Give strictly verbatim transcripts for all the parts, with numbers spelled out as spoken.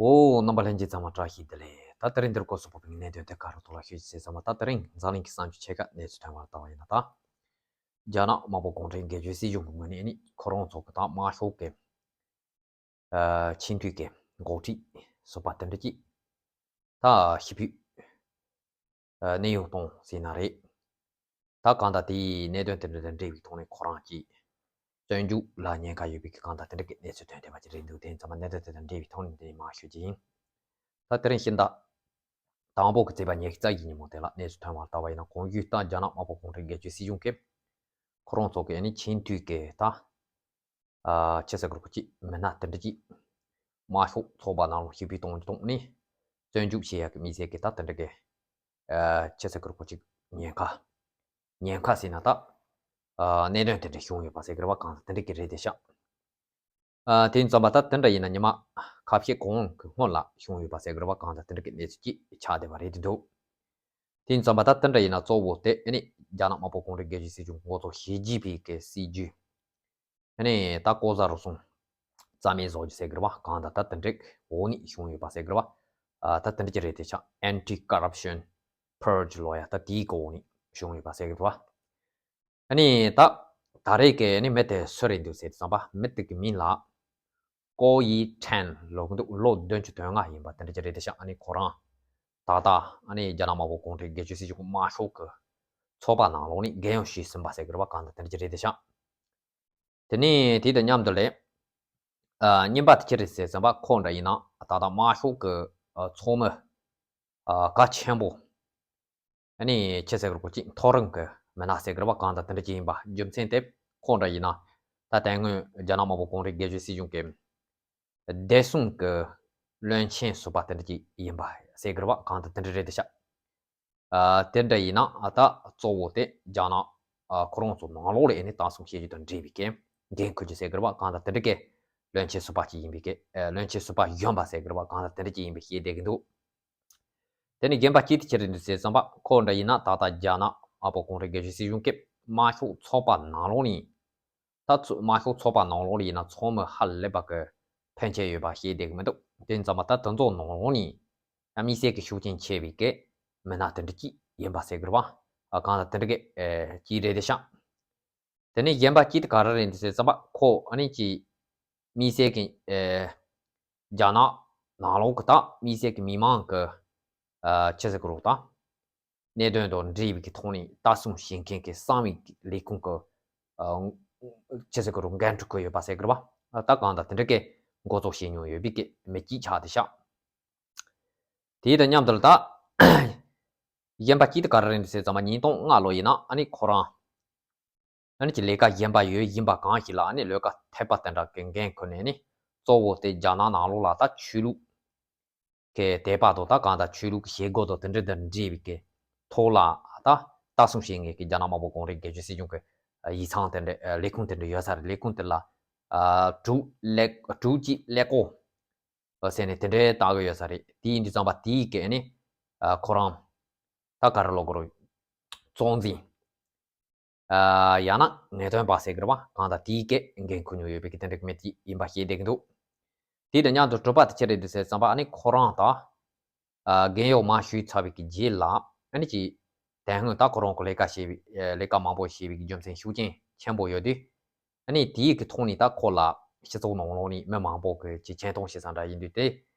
ཨོ། རྣམ་པ་ལྷན་རྒྱས་ཚང་མ་བཀྲ་ཤིས་བདེ་ལེགས། ད་དེ་རིང་འདིར་སྐོར་སོགས་པའི་གནད་དོན་དེ་ག་རུ་ཐོག་ལ་ཤོད་ཅེས་ཟེར་ཙམ་པ། ད་དེ་རིང་འཛམ་གླིང་གི་བསམ་ཚུལ་ཆེ་ཁག་གནས་ཚུལ་ཐོན་པར་ལྟ་བ་ཡིན་ན། ད་རྒྱ་ནག་དམར་པོ་གུང་ཁྲན་སྒེར་གཅོད་སྲིད་གཞུང་གི་ངོས་ནས་ནི་ཁོ་རང་ཚོ་གི་ད་དམར་ཤོག་གི་ཆེས་མཐོའི་གི་འགོ་ཁྲིད་ཟུར་པ་དེ་འདྲ་ཅིག་ད་ཞི་བདེ་གནས་དབྱུང་གཏོང་ཟེར་ན་རེད། ད་གང་ལྟར་དེའི་གནད་དོན་དེ་འདྲ་དང་འབྲེལ་བའི་ཐོག་ནས་ཁོ་རང་གིས་བཙོན་འཇུག་ལ་ཉེན་ཁ་ཡོད་པའི་གི་གང་ལྟར་དེ་འདྲ་གི་གནས་ཚུལ་ཐོན་བསྡད་པ་ཅིག་རེད་འདུག་དེ་ཡིན་ཙང་མ་གནད་དོན་དེ་དང་འབྲེལ་བའི་ཐོག་ནས་དེ་མར་ཞུ་རྒྱུ་ཡིན། ད་དེ་རིང་ཕྱི་ཟླ་དང་པོ་གི་ཚེས་པ་ཉི་ཤུ་རྩ་བཞིའི་ཉིན་མོ་དེ་ལ་གནས་ཚུལ་ཐོན་པར་ལྟ་བ་ཡིན་ན། གོང་ཞུས་ལྟར་རྒྱ་ནག་དམར་པོ་གུང་ཁྲན་སྒེར་གཅོད་སྲིད་གཞུང་གིས་ཁོ་རང་ཚོ་གི་ཨ་ནི་ཆེས་མཐོའི་གི་ད་ཨ་ཆེ་ས་གི་རུ་ཁོ་ཅིག་མི་སྣ་དེ་འདྲ་ཅིག་དམར་ཤོག་ཚོགས་པ་ནང་ལ་ཞི་བདེ་གཏོང་རྒྱུ་དང་ནི་བཙོན་འཇུག་བྱེད་ཡག་གི་དམིགས་བསལ་གྱི་ད་དེ་འདྲ་གི་ཨ་ཆེ་ས་གི་རུ་ཁོ་ཅིག་ཉེན་ཁ། ཉེན་ཁ་ཟེར་ན་ད་ཨ་གནད་དོན་དེ་འདྲ་བྱུང་ཡོད་པ་ཟེར་གི་རེད་པ། གང་ལྟར་དེ་འདྲ་གི་རེད་དེ་ཤག་ཨ་དེ་ཡིན་ཙང་མ་ད་དེ་འདྲ་ཡིན་ན་ཉི་མ་ཁ་ཤས་གོང་གི་སྔོན་ལ་བྱུང་ཡོད་པ་ཟེར་གི་རེད་པ། གང་ལྟར་དེ་འདྲ་གི་གནས་ཚུལ་ཅིག་ཆགས་བསྡད་པ་རེད་དེ་འདུག་དེ་ཡིན་ཙང་མ་ད་དེ་འདྲ་ཡིན་ན་གཙོ་བོ་དེ་ཨ་ནི་རྒྱ་ནག་དམར་པོ་གུང་ཁྲན་སྒེར་གཅོད་སྲིད་གཞུང་འགོ་གཙོ་ཞི་ཅིན་ཕིང་གི་སྲིད་ཇུས། ཨ་ནི་ད་ལྐོག་ཟ་རུལ་སུངས་རྩ་མེད་བཟོ་རྒྱུ་ཟེར་གི་རེད་པ། གང་ལྟར་ད་དེ་འདྲའི་འོག་ནས་བྱུང་ཡོད་པ་ཟེར་གི་རེད་པ། ཨ་ད་དེ་འདྲ་ཅིག་རེད་དེ་ཤག Anti Corruption Purge ལོ་ཡ་ད་དེའི་གི་འོག་ནས་བྱུང་ཡོད་པ་ཟེར་གི་རེད་པ། ཨ་ནི་ད་ད་རེས་ཀྱི་ཨ་ནི་མི་དེ་སུ་རེད་འདུག་ཟེར་དུས་ཙམ་པ། མི་དེ་གི་མིང་ལ་ཀོ་ཡི་ཁྲན་ལབ་ཀྱི་འདུག་ལོ་བདུན་ཅུ་དོན་ལྔ་ཡིན་པ་དེ་འདྲ་ཅིག་རེད་དེ་ཤག་ཨ་ནི་ཁོ་རང་ད་ལྟ་ཨ་ནི་རྒྱ་ནག་དམར་པོ་གུང་ཁྲན་སྒེར་གཅོད་སྲིད་གཞུང་དམར་ཤོག་གི་ཚོགས་པ་ནང་ལོགས་ནས་རྒན་ཡོལ་ཞུས་ཟིན་པ་ཟེར་གི་རེད་པ། གང་ལྟར་དེ་འདྲ་ཅིག་རེད་དེ་ཤག་དེ་ནས་དེ་དང་མཉམ་དུ་ལས་ཨ་རྙིང་པ་དེ་ཅི་རེད་ཟེར་ཙམ་པ། ཁོ་འདྲ་ཡིན་ན་ད་ལྟ་དམར་ཤོག་གི་ཨ་ཚོགས་མི་ཨ་གལ་ཆེན་པོ་ཨ་ནི་ཆེ་ཟེར་གི་རེད་པ། ཅིག་མཐོ་རིམ་གི་མི་སྣ་ཟེར་གི་རེད་པ། གང་ལྟར་དེ་འདྲ་ཅིག་ཡིན་པ། རྒྱུ་མཚན་དེ་ཁོ་འདྲ་ཡིན་ན་ད་དེ་སྔོན་རྒྱ་ནག་དམར་པོ་གུང་ཁྲན་སྒེར་གཅོད་སྲིད་གཞུང་གི་བདེ་སྲུང་གི་བློན་ཆེན་ཟུར་པ་དེ་འདྲ་ཅིག་ཡིན་པ་ཟེར་གི་རེད་པ། གང་ལྟར་དེ་འདྲ་རེད་དེ་ཤག་ཨ་དེ་འདྲ་ཡིན་ན་ཨ་ད་གཙོ་བོ་དེ་རྒྱ་ནག་ཨ་ཁོ་རང་ཚོ་ནང་ལོགས་ལ་ཨ་ནི་ལྟ་སྲུང་བྱེད་རྒྱུ་དང་འབྲེལ་བའི་གི་འགན་འཁུར་རྒྱུ་ཟེར་གི་རེད་པ། གང་ལྟར་དེ་འདྲ་གི་བློན་ཆེན་ཟུར་པ་ཅིག་ཡིན་པའི་གི་ཨ་བློན་ཆེན་ཟུར་པ་གཞོན་པ་ཟེར་གི་རེད་པ། གང་ལྟར་དེ་འདྲ་ཅིག་ཡིན་པའི་བཤད་བསྡད་གི་འདུག་དེ་ནས་རྒན་པ་གཅིག་དེ་ཅི་རེད་འདུག་ཟེར་ཙམ་པ། ཁོ་འདྲ་ཡིན་ན་ད་ལྟ་རྒྱ་ནག་དམར་པོ་གུང་ཁྲན་སྒེར་གཅོད་སྲིད་གཞུང་གིས་དམར་ཤོག་ཚོགས་པ་ནང་ལོགས་ནས་ད་ཚོ་དམར་ཤོག་ཚོགས་པ་ནང་ལོགས་ལ་ཡིན་ན་ཚོགས་མི་ཧ་ལས་པ་གི་ཕོན་ཆེན་ཡོད་པ་བཤད་བསྡད་གི་མི་འདུག་དེ་ཡིན་ཙང་མ་ད་དེ་ཚོ་ནང་ལོགས་ནས་དམིགས་བསལ་གྱི་ཤུགས་རྐྱེན་ཆེ་བའི་གི་མི་སྣ་དེ་འདྲ་ཅིག་ཡིན་པ་ཟེར་གི་རེད་པ། ཨ་གང་ལྟར་དེ་འདྲ་གི་ཨེ་ཅིག་རེད་དེ་ཤག་དེ་ནས་གཞན་པ་གཅིག་དེ་ག་རེ་རེད་འདུག་ཟེར་ཙམ་པ། ཁོ་ཨ་ནི་ཅིག་དམིགས་བསལ་གྱི་ཨེ་རྒྱ་ནག་ནང་ལོགས་ཀྱི་ད་དམིགས་བསལ་གྱི་མི་མང་གི་ཨ་ཆི་ཟེར་གི་རེད་པ། ད་གནད་དོན་དང་འབྲེལ་བའི་གི་ཐོག་ནས་ལྟ་སྲུང་བྱེད་མཁན་གྱི་གསང་བའི་ལས་ཁུངས་ཀྱི་ཨ་ཆི་ཟེར་གི་རེད་པ། འགན་འཁྲི་བཀོད་ཡོད་པ་ཟེར་གི་རེད་པ། ད་གང་ལྟར་དེ་འདྲ་གི་འགོ་གཙོ་བྱེད་མྱོང་ཡོད་པའི་གི་མི་གཅིག་ཆགས་བསྡད་ཤག་དེ་དང་མཉམ་དུ་ལ་ད་གཞན་པ་གཅིག་དེ་ག་རེ་རེད་འདུག་ཟེར་ཙམ་པ། ཉིས་སྟོང་ལྔ་ལོ་ཡིན་ན་ཨ་ནི་ཁོ་རང་ཨ་ནི་ཅིག་ལས་ཀ་གཞན་པ་ཡོད་བཞིན་པ་གང་ཞིག་ལ་ཨ་ནི་ལས་ཀ་འཐད་པ་དེ་འདྲ་གི་འགན་ཁུར་ནས་ནི། གཙོ་བོ་དེ་རྒྱ་ནག་ནང་ལོགས་ལ་ད་ཆོས་ལུགས་ཀྱི་དད་པ་དང་ད་གང་ལྟར་ཆོས་ལུགས་ཀྱི་བྱེད་སྒོ་དང་དེ་འདྲ་དང་འབྲེལ་བའི་གི་ཐོག་ལ་ད་ལྟ་སྲུང་བྱེད་མཁན་གྱི་རྒྱ་ནག་དམར་པོ་གུང་ཁྲན་སྒེར་གཅོད་སྲིད་གཞུང་གི་ཡིག་ཚང་དེ་འདྲ་ལས་ཁུངས་དེ་འདྲ་ཡོད་ས་རེད། ལས་ཁུངས་དེ་ལ་ཨ་དྲུག་ཀླད་དྲུག་གཅིག་ཀླད་ཀོར་ཟེར་ནས་དེ་འདྲའི་བཏགས་ཀྱི་ཡོད་ས་རེད། དེ་ཡིན་དུས་ཙམ་པ་དེའི་གི་ཨ་ནི་ཨ་ཁོ་རང་ད་ག་རེ་ལབ་དགོས་རེད། གཙོ་འཛིན། ཨ་ཡང་ན་ངེས་སྟོན་པ་ཟེར་གི་རེད་པ། གང་ལྟར་དེའི་གི་འགན་འཁུར་མྱོང་ཡོད་པའི་གི་དེ་འདྲ་གི་མི་དེ་ཡིན་པ་བཤད་བསྡད་ཀྱི་འདུག་དེ་དང་མཉམ་དུ་དྲུག་པ་དེ་ཅི་རེད་འདུག་ཟེར་ཙམ་པ། ཨ་ནི་ཁོ་རང་ད་ཨ་རྒན་གཡོག་མར་ཞུས་ཚར་བའི་གི་རྗེས་ལ་ཨ་ནི་ཅིག་དེ་སྔོན་ད་ཁོ་རང་གི་ལས་ཀ་བྱས་པའི་ཨ་ལས་ཀ་མང་པོ་བྱས་པའི་གི་རྒྱུ་མཚན་ཤུགས་རྐྱེན་ཆེན་པོ་ཡོད་དུས། ཨ་ནི་དེའི་གི་ཐོག་ནས་ད་ཁོ་ལ་སྤྱི་ཚོགས་ནང་ལོགས་ནས་མི་མང་པོ་གི་ཅིག་མཆན་ཐུང་ཞིག་ཙམ་འདྲ་ཡིན་དུས། དེ་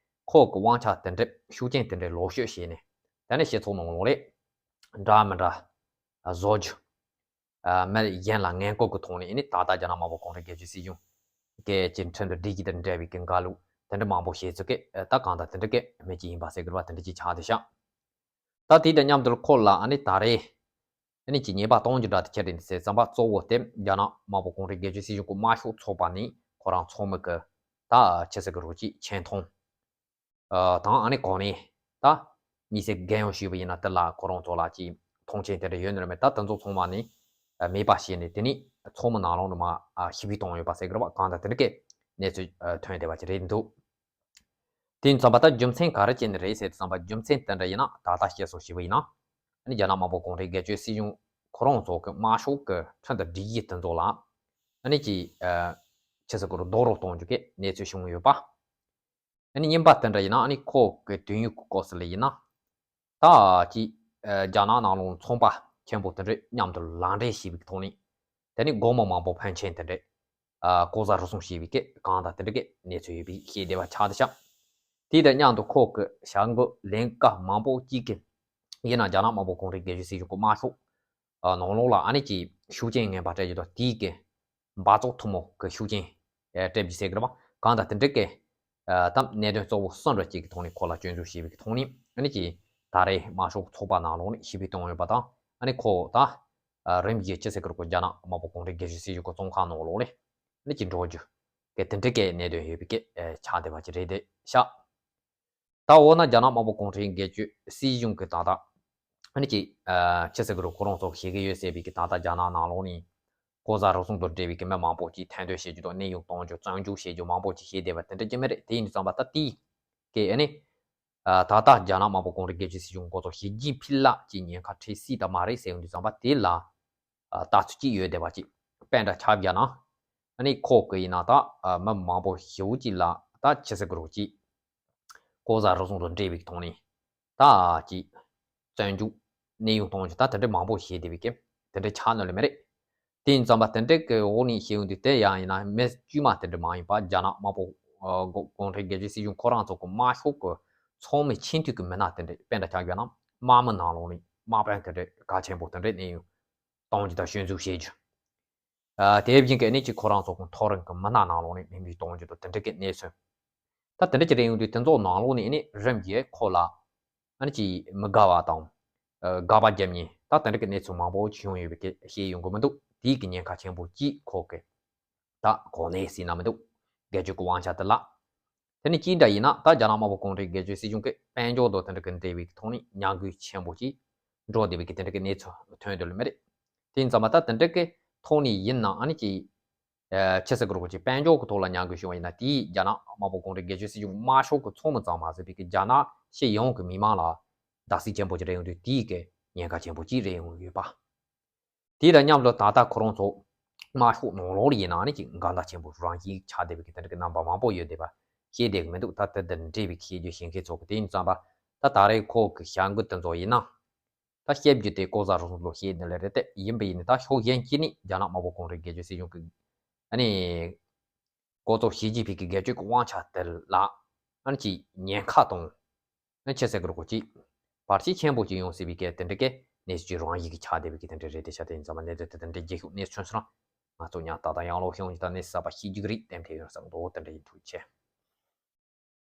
ཁོ་གི་དབང་ཆ་དེ་འདྲ་ཤུགས་རྐྱེན་དེ་འདྲ་ལོག་སྤྱོད་བྱས་ནས། དེ་ནས་སྤྱི་ཚོགས་ནང་ལོགས་ལ་འདྲ་མི་འདྲ་བཟོ་རྒྱུ། ཨ་མི་གཞན་ལ་ངན་སྐུལ་གྱི་ཐོག་ནས་ཨ་ནི་ད་ལྟ་རྒྱ་ནག་དམར་པོ་གུང་ཁྲན་སྒེར་གཅོད་སྲིད་གཞུང་གི་ཅིག་ཁྲིམས་དང་སྒྲིག་གཞི་དང་འབྲེལ་བའི་གི་འགལ་ལུགས་དེ་འདྲ་མང་པོ་བྱས་ཚུལ་གྱི་ཨ་ད་གང་ལྟར་དེ་འདྲ་གི་མི་གཅིག་ཡིན་པ་ཟེར་གི་རེད་པ། དེ་འདྲ་ཅིག་ཆགས་བསྡད་ཤག་ད་དེ་དང་མཉམ་དུ་ཁོ་ལ་ཨ་ནི་ད་རེས་ཨ་ནི་ཅིག་ཉེས་པ་གཏོང་རྒྱུ་འདྲ་དེ་ཅི་རེད་འདུག་ཟེར་ཙམ་པ། གཙོ་བོ་དེ་རྒྱ་ནག་དམར་པོ་གུང་ཁྲན་སྒེར་གཅོད་སྲིད་གཞུང་གི་དམར་ཤོག་ཚོགས་པ་ནས་ཁོ་རང་ཚོགས་མི་གི་ད་ཆི་ཟེར་གི་རེད་པ། ཅིག་མཆན་ཐུང་ཨ་དང་། ཨ་ནི་གོང་ནས་ད་དམིགས་བསལ་རྒན་གཡོག་ཞུས་པ་ཡིན་ན་དེ་ལ་ཁོ་རང་ཚོ་ལ་ཅིག་མཐོང་ཆེན་དེ་འདྲ་ཡོད་ནི་རེད་མེད། ད་དེ་ཚོ་ཚང་མ་ནི་ཨ་མེད་པ་བྱས་ནས། དེ་ནས་ཚོགས་མི་ནང་ལོགས་ནས་མར་ཨ་ཞི་བདེ་བཏང་ཡོད་པ་ཟེར་གི་རེད་པ། གང་ལྟར་དེ་འདྲ་གི་གནས་ཚུལ་ཨ་ཐོན་བསྡད་པ་ཅིག་རེད་འདུག་དེ་ཡིན་ཙམ་པ་ད་རྒྱུ་མཚན་ག་རེ་བྱས་ནས་རེད་ཟེར་དུས་ཙམ་པ། རྒྱུ་མཚན་དེ་འདྲ་ཡིན་ན་ད་ལྟ་བཤད་སོང་ཞུས་པ་ཡིན་ན། ཨ་ནི་རྒྱ་ནག་དམར་པོ་གུང་ཁྲན་སྒེར་གཅོད་སྲིད་གཞུང་ཁོ་རང་ཚོ་གི་དམར་ཤོག་གི་ཁྲིམས་དང་སྒྲིག་གཞི་དེ་ཚོ་ལ་ཨ་ནི་ཅིག་ཨ་ཆི་ཟེར་གི་རེད་པ། རྡོག་རོལ་གཏོང་རྒྱུ་གི་གནས་ཚུལ་བྱུང་ཡོད་པ། ཨ་ནི་གཉིས་པ་དེ་འདྲ་ཡིན་ན། ཨ་ནི་ཁོ་གི་དུས་ཡུན་གྱི་སྐབས་སུ་ལ་ཡིན་ན། ད་ཅི་ཨ་རྒྱ་ནག་ནང་ལོགས་ཚོང་པ་ཆེན་པོ་དེ་འདྲས་མཉམ་དུ་ལག་འབྲེལ་བྱས་པའི་ཐོག་ནས། དེ་ནས་སྒོར་མོ་མང་པོ་ཕོན་ཆེན་དེ་འདྲས་ཨ་ལྐོག་ཟ་རུལ་སུངས་བྱས་པའི་སྐད་གང་དང་དེ་འདྲ་གི་གནས་ཚུལ་ཡོད་པའི་ཤེས་བདེ་བ་ཆགས་བསྡད་ཤག་དེ་དང་མཉམ་དུ་ཁོ་གི་བྱ་འགུལ་ལས་ཀ་མང་པོ་གཅིག་གི་ཡིན་ན་རྒྱ་ནག་དམར་པོ་གུང་ཁྲན་སྒེར་གཅོད་སྲིད་གཞུང་གི་དམར་ཤོག་ཨ་ནང་ལོགས་ལ་ཨ་ནི་ཅིག་ཤུགས་རྐྱེན་ངན་པ་སྤྲད་རྒྱུ་དང་། དེའི་གི་འབག་བཙོག་ཐུན་མོང་གི་ཤུགས་རྐྱེན་ཨ་སྤྲད་རྒྱུ་ཟེར་གི་རེད་པ། གང་དང་དེ་འདྲ་གི་ཨ་ད་གནད་དོན་གཙོ་བོ་གསུམ་འདྲ་གཅིག་གི་ཐོག་ནས་ཁོ་ལ་སྐྱོན་འཛུགས་བྱས་པའི་ཐོག་ནས། ཨ་ནི་ཅིག་ད་རེས་དམར་ཤོག་ཚོགས་པ་ནང་ལོགས་ནས་ཞི་བའི་བཏང་ཡོད་པ་དང་། ཨ་ནི་ཁོ་ད་ཨ་རིམ་གྱིས་ཅི་ཟེར་གི་རེད་གོ། རྒྱ་ནག་དམར་པོ་གུང་ཁྲན་སྒེར་གཅོད་སྲིད་གཞུང་གི་བཙོན་ཁང་ནང་ལོགས་ནས་ཨ་ནི་ཅིག་འགྲོ་རྒྱུ་གི་དེ་འདྲ་གི་གནད་དོན་ཡོད་པའི་སྐད་ཨ་ཆགས་བསྡད་པ་ཅིག་རེད་བསྡད་ཤག་ད་འོ་ན་རྒྱ་ནག་དམར་པོ་གུང་ཁྲན་སྒེར་གཅོད་སྲིད་གཞུང་གི་ད་ལྟ་ཨ་ནི་ཅིག་ཨ་ཅི་ཟེར་གི་རེད། ཁོ་རང་ཚོ་ཤེས་ཀྱི་ཡོད་ཟེར་བའི་གི་ད་ལྟ་རྒྱ་ནག་ནང་ལོགས་ནས་ལྐོག་ཟ་རུལ་སུངས་དང་འབྲེལ་བའི་གི་མི་མང་པོ་ཅིག་ཐེར་འདོན་བྱེད་རྒྱུ་དང་། གནས་དབྱུང་གཏོང་རྒྱུ། བཙོན་འཇུག་བྱེད་རྒྱུ་མང་པོ་ཅིག་བྱས་བསྡད་པ་དེ་འདྲ་ཅིག་མ་རེད། དེ་ཡིན་དུས་ཙམ་པ་ད་དེའི་གི་ཨ་ནི་ཨ་ད་ལྟ་རྒྱ་ནག་དམར་པོ་གུང་ཁྲན་སྒེར་གཅོད་སྲིད་གཞུང་གོ་ཚོགས་ཞི་ཅིན་ཕིན་ལགས་ཀྱི་ཉེན་ཁ་འཕྲད་སྲིད་དམ་མ་རེད་ཟེར་ཡོང་དུས་ཙམ་པ་དེ་ལ་ཨ་ལྟ་ཚུལ་གཅིག་ཡོད་བསྡད་པ་ཅིག་དཔེ་འདྲ་ཆགས་བཞག་ན། ཨ་ནི་ཁོ་གི་ཡིན་ན་ད་ཨ་མི་མང་པོ་ཞེ་པོ་ཅིག་ལ་ད་ཅི་ཟེར་གི་རེད་གོ། ཅིག་ལྐོག་ཟ་རུལ་སུངས་དང་འབྲེལ་བའི་ཐོག་ནས་ད་ཅིག་བཙོན་འཇུག་གནས་དབྱུང་གཏོང་རྒྱུ་ད་དེ་འདྲ་མང་པོ་བྱས་བསྡད་པའི་སྐད་དེ་འདྲ་ཆགས་ནི་ལས་མ་རེད། དེ་ཡིན་ཙམ་པ་དེ་འདྲ་གི་འོག་ནས་བཤད་ཡོང་དུས། དེ་ཡང་ཡིན་ན་མི་དཀྱུས་མ་དེ་འདྲ་མ་ཡིན་པ། རྒྱ་ནག་དམར་པོ་ཨ་གུང་ཁྲན་སྒེར་གཅོད་སྲིད་གཞུང་ཁོ་རང་ཚོ་གི་དམར་ཤོག་གི་ཚོགས་མི་ཆེས་མཐོའི་གི་མི་སྣ་དེ་འདྲ་དཔེ་འདྲ་ཆགས་བཞག་ན། དམག་མི་ནང་ལོགས་ནས་དམག་དཔོན་དེ་འདྲ་གལ་ཆེན་པོ་དེ་འདྲ་གནས་དབྱུང་གཏོང་རྒྱུ་དང་སྐྱོན་འཛུགས་བྱེད་རྒྱུ། ཨ་དེ་བཞིན་གྱི་ཨ་ནི་ཅིག་ཁོ་རང་ཚོ་གི་མཐོ་རིམ་གྱི་མི་སྣ་ནང་ལོགས་ནས་མིང་འབོད་གཏོང་རྒྱུ་དང་དེ་འདྲ་གི་གནས་ཚུལ། ད་དེ་འདྲ་ཅིག་རེད་ཡོང་དུས། དེ་ཚོ་ནང་ལོགས་ནས་ཨ་ནི་རིམ་གྱིས་ཁོ་ལ་ཨ་ནི་ཅིག་མི་དགའ་བ་དང་། ཨ་དགག་པ་རྒྱབ་མཁན་ད་དེ་འདྲ་གི་གནས་ཚུལ་མང་པོ་ཅིག་བྱུང་ཡོད་པའི་སྐད་བཤད་ཡོང་གི་མི་འདུག་དེའི་གི་ཉེན་ཁ་ཆེན་པོ་གཅིག་ཁོ་གི་ད་གོ་གནས་ཟེར་ན་མི་འདུག་སྒེར་གཅོད་ཀྱི་དབང་ཆ་དེ་བརླག་དེ་ནས་གཅིག་འདྲ་ཡིན་ན། ད་རྒྱ་ནག་དམར་པོ་གུང་ཁྲན་སྒེར་གཅོད་སྲིད་གཞུང་གི་དཔལ་འབྱོར་དང་དེ་འདྲ་གི་འབྲེལ་བའི་ཐོག་ནས་ཉམས་རྒུད་ཆེན་པོ་ཅིག་འགྲོ་བསྡད་པའི་གི་དེ་འདྲ་གི་གནས་ཚུལ་ཐོན་འདུག་ལེ་མ་རེད། དེ་ཡིན་ཙམ་པ་ད་དེ་འདྲ་གི་ཐོག་ནས་ཡིན་ན། ཨ་ནི་ཅིག་ཨ་ཅི་ཟེར་གི་རེད་གོ། ཅིག་དཔལ་འབྱོར་གྱི་ཐོག་ལ་ཉམས་རྒུད་བྱུང་བ་ཡིན་ན། དེས་རྒྱ་ནག་དམར་པོ་གུང་ཁྲན་སྒེར་གཅོད་སྲིད་གཞུང་དམར་ཤོག་གི་ཚོགས་མི་ཙམ་མ་ཟད་པའི་གི་རྒྱ་ནག་སྤྱི་ཡོངས་ཀྱི་མི་མང་ལ་བརྡབ་གསིག་ཆེན་པོ་ཅིག་རེད་ཡོང་དུས། དེའི་གི་ཉེན་ཁ་ཆེན་པོ་ཅིག་རེད་ཡོང་གི་ཡོད་པ། དེ་དང་མཉམ་དུ་ད་ལྟ་ཁོ་རང་ཚོ་དམར་ཤོག་ནང་ལོགས་ལ་ཡིན་ན་ཨ་ནི་ཅིག་འགལ་ཟླ་ཆེན་པོ་རང་བཞིན་ཆགས་བསྡད་པའི་གི་དེ་འདྲ་གི་རྣམ་པ་མང་པོ་ཡོད་བསྡད་པ་ཤེས་བསྡད་གི་མི་འདུག་ད་དེ་དང་འབྲེལ་བའི་ཤེས་རྒྱུ་ཤེས་མཁན་ཚོ་གི། དེ་ཡིན་ཙམ་པ་ད་ད་རེས་ཁོ་གི་བྱ་འགུལ་དེ་ཚོ་ཡིན་ན། ད་བཤད་རྒྱུ་དེ་ལྐོག་ཟ་རུལ་སུངས་ལོ་བཤད་ནི་ལས་རེད་དེ། ཡིན་པ་ཡིན་ན་ད་ཕྱོགས་གཞན་གཅིག་ནས་རྒྱ་ནག་དམར་པོ་གུང་ཁྲན་སྒེར་གཅོད་སྲིད་གཞུང་གི་ཨ་ནི་གོ་ཚོགས་ཞི་ཅིན་ཕིང་གི་སྒེར་གཅོད་ཀྱི་དབང་ཆ་དེ་ལ་ཨ་ནི་ཅིག་ཉེན་ཁ་དང་། ཨ་ཅི་ཟེར་གི་རེད་གོ། ཅིག་བར་ཆད་ཆེན་པོ་ཅིག་ཡོང་སྲིད་པའི་གི་དེ་འདྲ་གི་གནས་ཚུལ་ཅིག་རང་བཞིན་གྱིས་ཆགས་བསྡད་པའི་གི་དེ་འདྲ་རེད་དེ་ཤག་དེ་ཡིན་ཙམ་པ་གནད་དོན་དེ་དེ་འདྲ་རྒྱས་ཤོག་གནས་ཚུལ་ཚོ་རང་ང་ཚོ་ཉག་ཏག་ཏག་ཡང་ལོག་ཤོང་ཅིག་ད་གནས་གསར་པ་ཤེས་རྒྱུ་གི་རེད། དེ་འདྲ་ཡོད་བསམ་འདུག་དེ་འདྲ་ཡིན། ཐུགས་རྗེ་ཆེ།